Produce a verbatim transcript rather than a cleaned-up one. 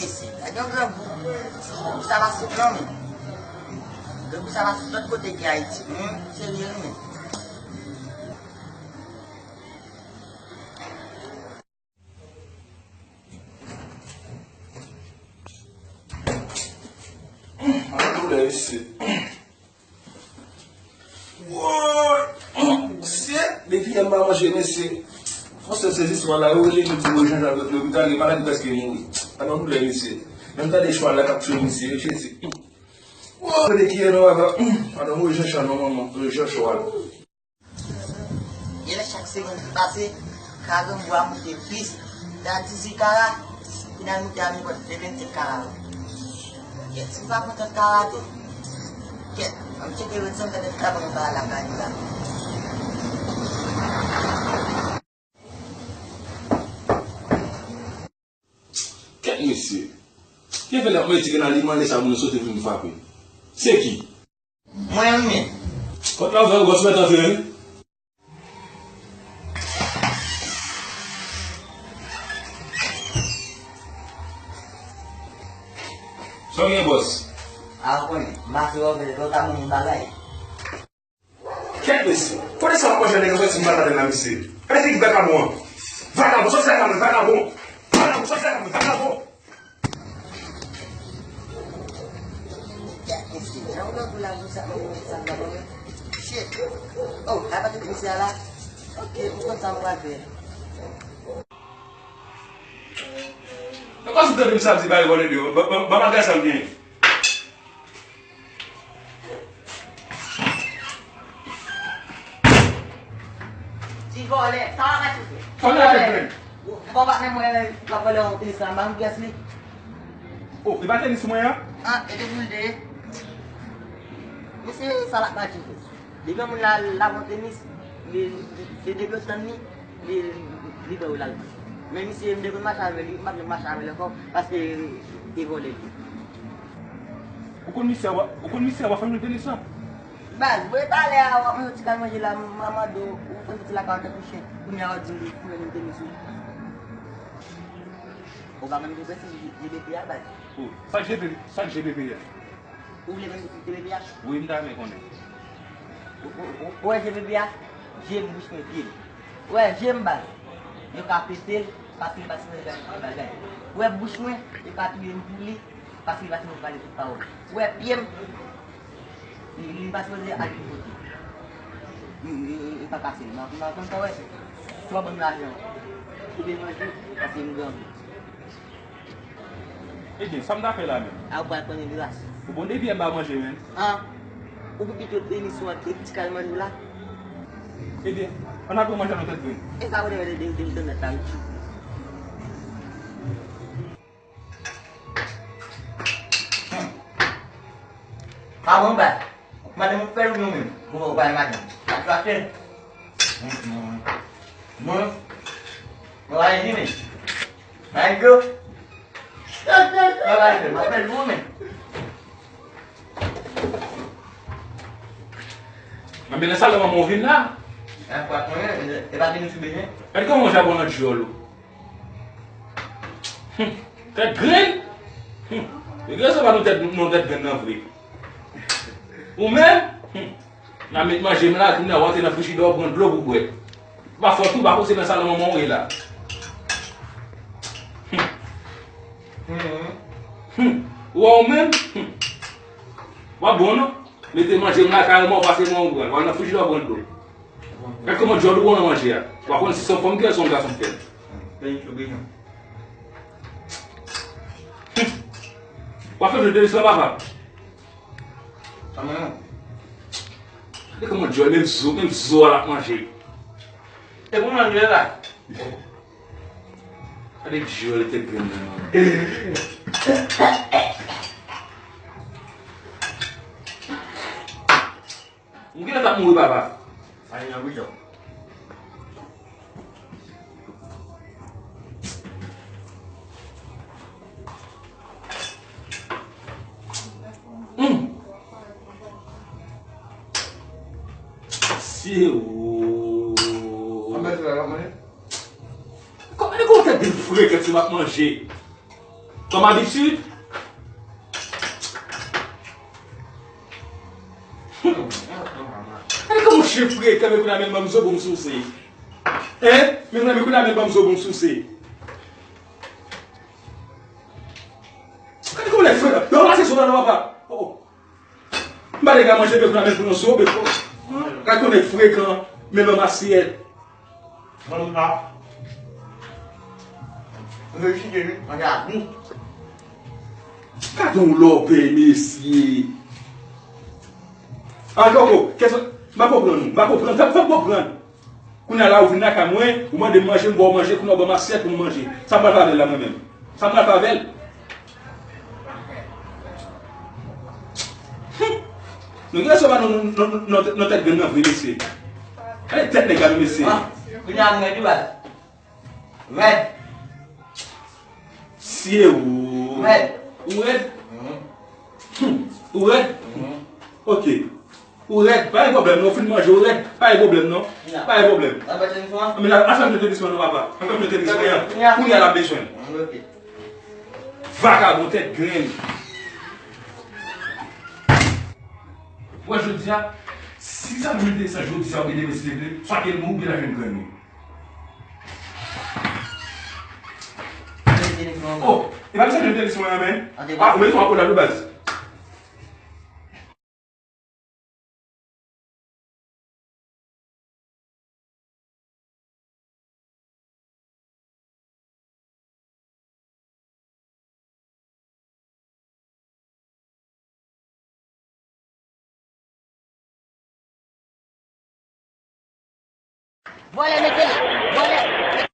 Gade yon grangou. Grangou sa pa sot non, men. Grangou sa pa sot lòt kote ki Ayiti. Hmm, serye wi, men. An doulè isit. Woy! Mesye, depi yè m pa manje, mesye. Yon sèl sezisman la, yo rele nou di mwen Jean Jacques lopital, li malad, li prèske mouri. An doulè, mesye. Menm tande chwal la k ap tchwe misye, Jezi. Woy! Kote ki ye non, papa? An doulè, Jean Chal, non, manman. Jean Chal. Genlè chak semèn ki pase, ka grangou a moute plis. T a dizuit kara, final moute a vin pran vennsenk kara. Kèt, si m pa kontan kara tou, kèt, an m tcheke ret san tèt la ban m pa lakay li la. Kèt mesye. Ki fè lè mwen di gen nan limane sa moun yo sote vin frape? Se ki? Mwen wi men. Pòt la ouvè, bòs mèt antre wi. Sa w gen bòs? A w konnen, mache wè w ta moun bagay. Kèt mesye. Kote sa w ap manje nèg yo soti m pa ladann la mesye. Gade figi vagabon an. Vagabon, soti lakay mwen, vagabon. Vagabon, soti lakay mwen, vagabon. Kèt mesye. Jan w nan kou la pou sa, pou sa, pou sa, pou sa. Shit. Oh, a pa te misye a la. Ok, m konn sa m pral fè. Nan kòs ou tande misye ap di bagay vòlè deyò. Ban, ban, ban m al gade sa l genyen. Ti vòlè, sa w ap fè? Sa w ap fè? Bon, patnè mwen, l ap vòlè yon tenis la, m pa konn kiyès li. Oh, e pa tenis mwen an? Ah, e te pou l te ye. Mesye, sa l ap mache fè? Depi yon moun la, l ap yon tenis, li, li, li depi yo tann li, li, li pè ou l al. Men misye, m te konn mache avè li, m p ap janm mache avè l ankò, paske e vòlè li. Ou konn misye a, ou konn misye a w ap fè nou tenis la? Baz, bon, e talè a, w ap manje ti kal manje la, m a mande w, ou fè piti lakay ou tankou chen, kounye a w ap di m pou fè nou tenis ou. Ou pa konn ki prensip G B P a, baz? Oh, sa k G B P, sa k G B P a? Ou vle konn ki G B P a? Wi, m ta renmen konnen. Ou, ou, ou, ou wè G B P a? Je m, bouch mwen, pye m. Ou wè je m, baz? Yo ka pete l, paske li pa sipoze fè anpil bagay. Ou wè bouch mwen? Yo ka touye m pou li, paske li pa sipoze pale tout pawòl. Ou wè pye m? Li, li pa sipoze al anpil kote. Li, li, li, li pa kase m. M ap, m ap konn sa w wè. Si w ap ban m lajan, ou vle manje, paske m grangou. Ebyen, sa m ta fè la menm? A, ou pral pran yon glas. Ou bon depi yè m pa manje menm. An, ou pou kite tenis ou ak ti kal manje w la? Ebyen, ann al pran manje a nan tèt grenn. E sa ou te mete de, de, de, de, de, de, de, de. Hmm. Pa bon bagay. Madanm ou fè l ou non menm? Ou pa bay madanm. Sa k pase? Hmm, hmm. Bon. Mwen pa vini. Nèg yo. Mwen pa vini. Mwen fè l ou menm. Mwen byen nan salon manman w vin la. E pa konnen, e pa vini sou bezwen. Gade kòman w ap nan dyòl ou. Hum, tèt grenn? Hum, e grenn sa pa nou tèt, nou tèt grenn nan vre. Ou menm? Hum, n a met manje m la, kounye a w antre nan frijidè w pran dlo pou bwè. Pa fòt ou, pa koze nan salon manman w ye la. Hum, hum, ou wè ou menm? Hum, w ap bon non? Mete manje m la, kareman w pase men w pran, w al nan frijidè w pran dlo. Gad kòman dyòl ou bon nan manje a. W a konn si se yon fanm ki fè l, si se yon gason ki fè l. Hum. W a fè vle de sa, papa. Sa mwen non. Gade kòman dyòl, menm zo, menm zo a l ap manje. E pou manje la. Gade dyòl tèt grenn nan. M genlè t ap mouri, papa. Sa vin nan prizon. Hum. Se ou. Kòman e gon tèt de freket si m ap manje? Kòm abitid. Gade kòman chen frekan, men kounye a menm ban m zo pou m souse. Hein? Men kounye a menm ban m zo pou m souse. Gade kòman nèg frekan. Yo, pase sou nan papa. Oh, oh. M pa te ka manje bèf la, men pou yon zo bèf. Gade yon nèg frekan, men ban m asyèt. Ban m sa. Mwen vle chite wi, manje a gou. Gade yon lòbèy, mesye. An koko, kèson, m pa konprann ou, m pa konprann, fè m konprann. Kounye a la, ou vin lakay mwen, ou mande m manje, m ba w manje, kounye a ou ban m asyèt pou m manje. Sa m pral fè avè l la, mwen menm? Sa m pral fè avè l? Hum! Nou gen sòva nan, nan, nan, nan tèt grenn nan vre, mesye. Gade tèt nèg la, mesye. Ah, kounye a m rèd wi baz. Rèd. Sye ou. Rèd. Ou rèd? Mhm. Hum, ou rèd? Mhm. Ok. Ou rèd, pa gen pwoblèm non, ou fin manje, ou rèd, pa gen pwoblèm non. Pa gen pwoblèm. Men la, al fè m jete lisman non, papa. Al fè m jete lisman an. Kounye a l ap bezwen. Ok. Vakabon tèt grenn. Wè jodi a, si sa nou mete sa jodi a, oubyen demen si Dye vle, swa ke l mouri oubyen l al jwenn grann li. Oh, e pa bezwen jete lisman an men. Ah, ou mete yon akolad wi baz. Vòlè mete la, vòlè.